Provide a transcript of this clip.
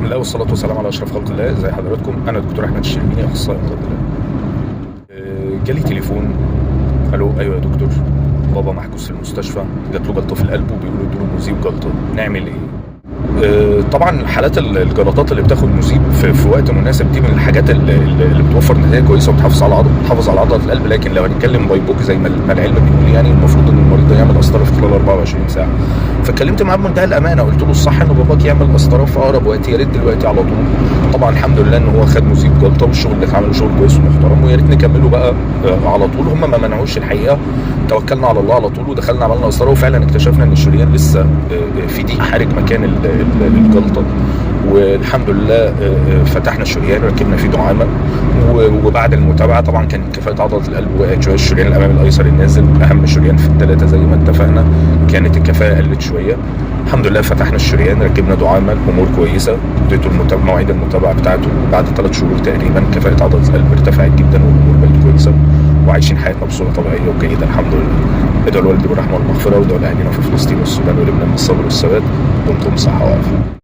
بسم الله والصلاة والسلام على أشرف خلق الله. ازي حضراتكم؟ أنا دكتور أحمد الشربيني، أخصائي أمراض القلب. جالي تليفون، ألو، أيوه يا دكتور، بابا محجوز في المستشفى، جات له جلطة في القلب وبيقولوا ادوا له مذيب جلطة، نعمل إيه؟ طبعا حالات الجلطات اللي بتاخد مذيب في وقت مناسب دي من الحاجات اللي بتوفر نتائج كويسة وبتحافظ على عضلة، بتحافظ على عضلة القلب. لكن لو هنتكلم by book زي ما العلم بيقول، يعني المفروض ان المريض ده يعمل قسطره في خلال 24 ساعة. فاتكلمت معاه بمنتهى الامانه، قلت له الصح ان باباك يعمل قسطره في اقرب وقت، يا ريت دلوقتي على طول. طبعا الحمد لله ان هو خد مذيب جلطة والشغل اللي اتعمل شغل كويس ومحترم، ويا ريت نكمله بقى على طول. هم ما منعوش الحقيقة، توكلنا على الله على طول ودخلنا عملنا قسطره، وفعلا اكتشفنا ان الشريان لسه في ضيق حرج مكان الجلطة، والحمد لله فتحنا الشريان وركبنا فيه دعامة. وبعد المتابعة طبعا كان كفاءة عضلة القلب وقعت شوية، الشريان الامامي الايسر النازل اهم شريان في الثلاثة زي ما اتفقنا، كانت الكفاءة قلت شوية. الحمد لله فتحنا الشريان، ركبنا دعامة، الامور كويسة، اديته مواعيد المتابعة بتاعته. بعد 3 شهور تقريبا كفاءة عضلة القلب ارتفعت جدا والامور بقت كويسة، وعايشين حياتنا بصورة طبيعية وجيده الحمد لله. ادعوا لوالدي بالرحمة والمغفرة، وادعوا لاهالينا في فلسطين والسودان ولبنان بالصبر والثبات. دمتم صحة وعافيه.